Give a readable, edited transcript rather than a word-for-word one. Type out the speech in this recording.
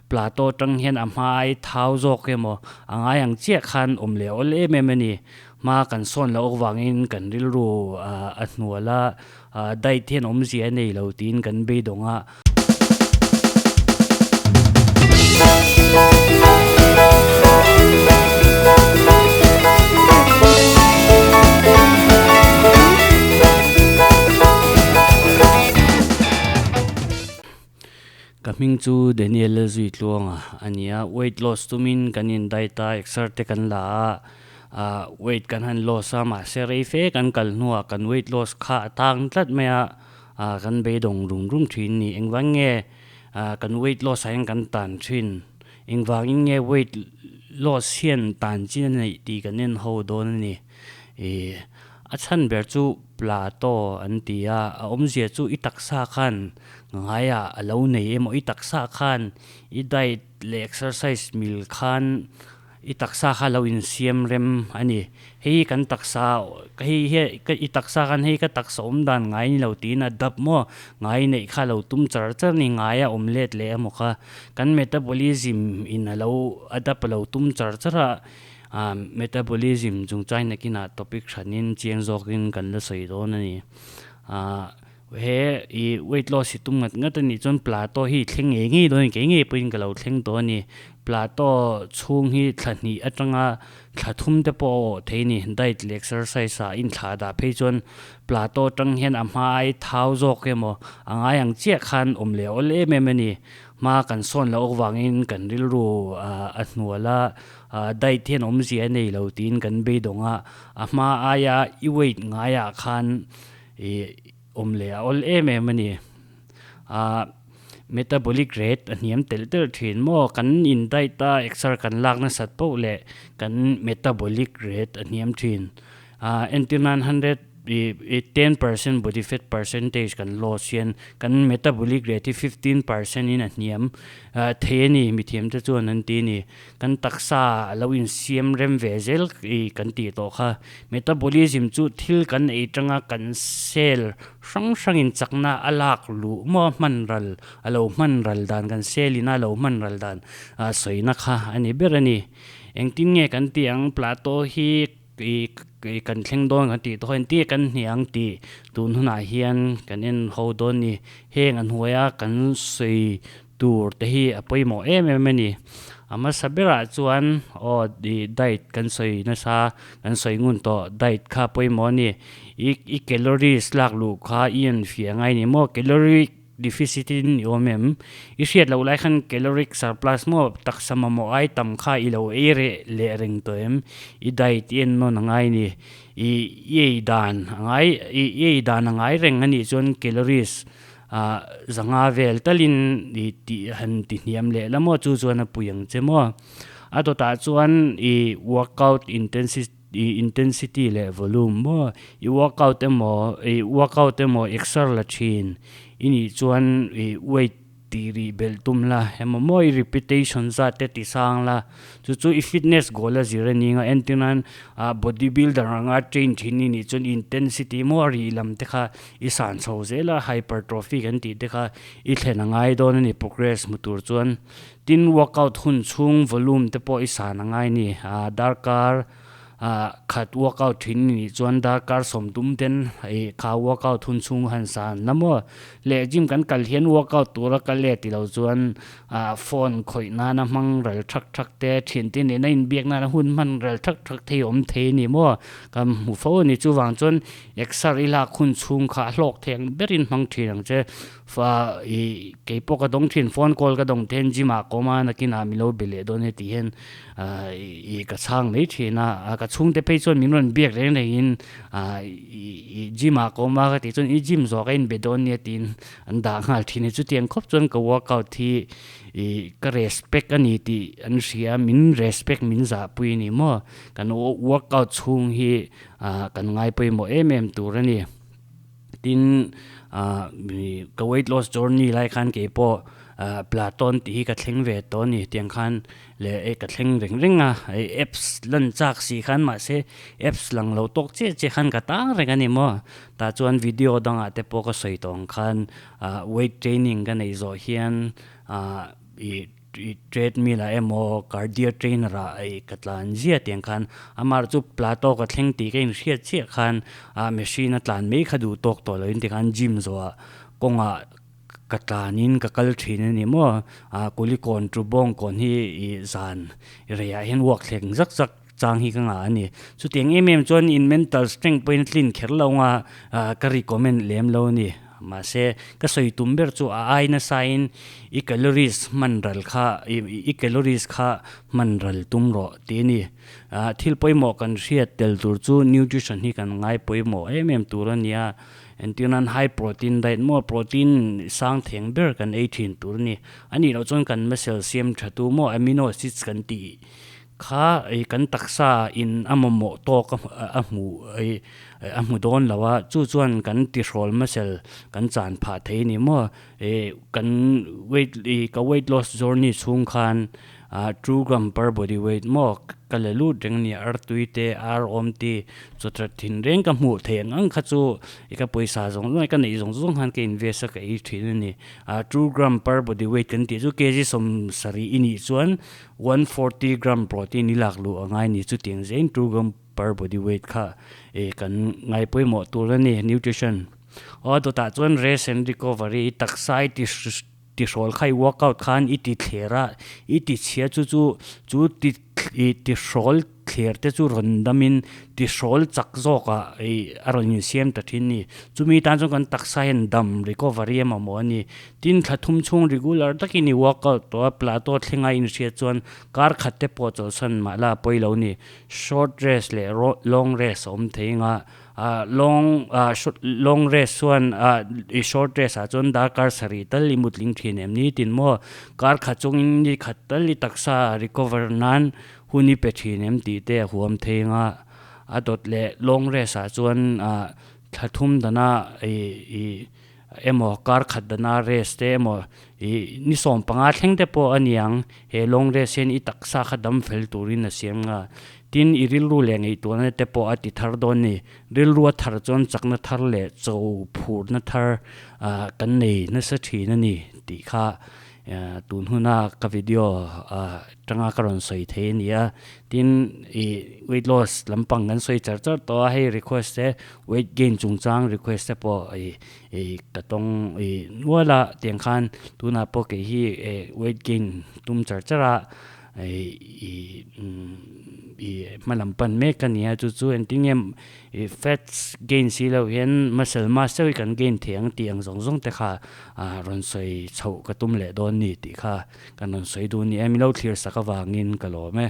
Plato tang hian a hma ai thau zawk emaw a ngai ang chiah khan awm leh awl em em a ni. Hma kan sawn loh avangin kan rilru a hnual a, diet hian awmzia a nei lo tiin kan beidawng a. Ka hming chu Daniel Lalzuitluanga a ni a, weight loss tumin kan in diet a, exer te kan la a, ah weight kan han loss a, mahse rei fe kan kal hnuah kan weight loss kha a tang tlat mai a, ah kan beidawng rum rum thin ni. Engvang nge ah kan weight loss ah hian kan tan thin? Engvangin nge weight loss hian tan chin a neih tih kan en ho dawn a ni. Ih a chhan ber chu Plato an ti a, a awmzia chu i taksa khan ngaiah a lo nei emaw i taksa khan i diet leh exercise mil khan i taksa kha lo insiam rem a ni. Hei kan taksa hei hi i taksa khan hei ka taksa awm dan ngai ni lo tiin a dap maw ngai neih kha lo tum char char ni ngaia awm let leh emaw kha kan metabolism in a lo a dap a lo tum char char a. Metabolism chungchang nakinah topic hranin chiang zawkin kan la sawi dawn a ni. He i weight loss hi tum ngat ngat a nih chuan plateau hi thleng ngei ngei dawn a ni, kei ngei pawhin ka lo thleng tawh a ni. Plateau chhung hi thla hnih atanga thla thum te pawh a awh thei a ni. Diet leh exercise ah inthlah dah phei chuan plateau atang hian a hma ai thau zawk emaw a ngai ang chiah khan awm leh awl em em a ni. Hma kan sawn loh avangin kan rilru a hnual a. Diet hian awmzia a nei lo tiin kan beidawng a, a hma aia i weight ngaiah khan i awm leh a awl em em a ni. Metabolic rate a hniam telh telh thin maw? Kan in diet a exer kan lak nasat poh leh kan metabolic rate a hniam thin. Entir nan 100 i 10% body fat percentage kan loss hian kan metabolic rate hi 15% in a hniam thei a ni mithiam te chuan an ti a ni. Kan taksa a lo insiam rem ve zel i kan tih tawh kha. Metabolism chu thil kan ei tanga kan cell hrang hrangin chakna a lak luh maw hman ral a lo hman ral dan kan cell in a lo hman ral dan sawina kha a ni ber a ni. Engtin nge kan tih ang plateau hi I kan thleng dawn kan tih tawh hian tia kan hniang tih tun hunah hian kan en ho dawn ni. Heng a hnuaia kan sawi tur te hi a pawimawh em em a ni. A hmasa berah chuan aw i diet kan sawi nasa kan sawi ngun tawh diet kha a pawimawh a ni. I calories lak luh kha i enfiah ngai ni maw calorie Deficit in i awm em? I hriat loh lai khan caloric surplus maw taksa mamawh ai tam kha i lo ei reh leh reng tawh em? I diet i en nawn a ngai ni. I i ei dan a ngai i ei dan a ngai reng a nih chuan calories ah zanga vel talin i tih han ti hniam leh la maw chu chuan a pui ang che maw? A dawtah chuan i workout intensity I intensity leh volume maw i workout emaw i workout emaw exer la thin i nih chuan i weight tih rih belh tum la emaw maw i repetition zat te ti sang la chu chu i fitness goal a zir a ni ang a entir nan ah body builder anga train thin i nih chuan intensity maw a rih lam te kha i san chho zel a hypertrophy kan tih te kha i thlen a ngai dawn a ni progress hmu tur chuan Tin, workout hun chhung volume te pawh i san a ngai ni. Darkar khat workout thin ni nih chuan darkar sawmtum ten i kha workout hun chhung han san la maw? Leh gym kan kal hian workout tura kal e ti lo chuan phone khawih nana hmang ral thak thak te, thiante nena inbiak nana hun hman ral thak thak thei awm thei a ni maw? Kan hmu fo a ni. Chuvang chuan exer i lak hun chhung kha a hlawk thei ang berin hmang thin ang che. Fa i kei pawh ka dawng thin phone call ka dawng ten gym ah ka awm a nakinah min lo be leh dawn e tih hian i ka chhang mai thin a ka chhungte phei chuan min rawn biak reng reng in i gym ah ka awm a ka tih chuan i gym zawh ka inbe dawn nia tiin an dah nghal thin a chutiang khawp chuan ka workout hi i ka respect a ni tih an hria min respect min zahpui a ni maw kan workout chhung hi kan ngai pawimawh em em tur a ni. Tin, ka weight loss journey lai khan kei pawh Platon tih hi ka thleng ve tawh a ni. Tiang khan leh ei ka thleng reng reng a, hei apps lan chak si khan mahse apps lang lo tawk chiah chiah khan ka tang reng a ni maw. Tah chuan video dangah te pawh ka sawi tawh ang khan weight training ka neih zawh hian ih. Treadmill ah emaw cardio trainer ah ih ka tlan ziah tiang khan amah chu plateau ka thleng tih ka inhriat chiah khan ah machine a tlan mai kha duh tawk tawh loin tikhan gym zawhah kawngah ka tlanin ka kal thin a ni maw ah kulikawn chu bawngkawn hi ih zan reiah hian walk thleng zak zak chang hi ka ngah a ni chutiang em em chuan in mental strength pawhin a tlin kher lo anga ah ka recommend lem lo a ni. Mahse, ka sawi tum ber chu a ai nasain i calories hman ral kha, i calories kha hman ral tum rawh tih a ni. Thil pawimawh kan hriat tel tur chu nutrition hi kan ngai pawimawh em em tur a ni a. Entir nan high protein diet maw protein sang theng ber kan ei thin tur a ni. A nih loh chuan kan muscle siam tha tu maw amino acids kan tih Kha i kan taksa in a mamawh tawk a hmu i a hmu dawn lo a, chu chuan kan tihrawl muscle kan chan phah thei a ni maw? I kan weight i ka weight loss journey chhung khan ah two gram per body weight maw ka la lut reng a ni, artui te ar awm te chawthat thin reng ka hmuh theih ang ang kha chu i ka pawisa zawng zawng ka neih zawng zawng khan ka invest a ka ei thin a ni. Ah 2 gram per body weight kan tih chu kg 70 i nih chuan 140 gram protein i lak luh a ngai ni chutiang zein 2 gram per body weight kha eh kan ngai pawimawh tur a ni nutrition. Aw dawtah chuan rest and recovery i taksa i ti tihrawl kha i workout khan i ti thler a i ti chhia chu chu chu ti i tihrawl thler te chu rawn damin tihrawl chak zawkah ih a rawn insiam ta thin a ni. Chumi tan chuan kan taksa hian dam recovery a mamawh a ni. Tin thla thum chhung regular takin i workout tawh a, plateau thlenga inhriat chuan kar khat te pawh chawlhsan mah la pawi lo a ni. Short rest leh long rest a awm thei anga long long rest chuan i short rest ah chuan darkar sarih tal i mutling thin em ni tin maw kar khat chungin ni khat tal i taksa recover nan hun i pe thin em tih te a huam thei anga a dawt leh long rest ah chuan thla thum dana ih emaw kar khat dana rest te emaw ih ni 15 thleng te pawh a niang he long rest hian i taksa kha dam fel turin a siam nga tin i rilru leh ngaihtuahna te pawh a ti thar dawn a ni rilru a thar chuan chakna thar leh cho phurna thar ah kan nei nasa thin a ni tih kha Tun huna ka video atanga ka rawn sawi thei a ni a, tin ih weight loss lampang kan sawi char char tawh a, hei request te weight gain chungchang request te pawh ih ih ka tawng ih nual a, tiang khan tunah pawh kei hi weight gain tum char char a ih ih hma lam pan mek a ni a, chu chu engtin nge Ih fats gain si loh hian muscle mass deuh hi kan gain thei ang tih ang zawng zawng te kha rawn sawi chhoh ka tum leh dawn ni tih kha kan rawn sawi duh a ni e. Milo thlir sak avangin ka lawm e.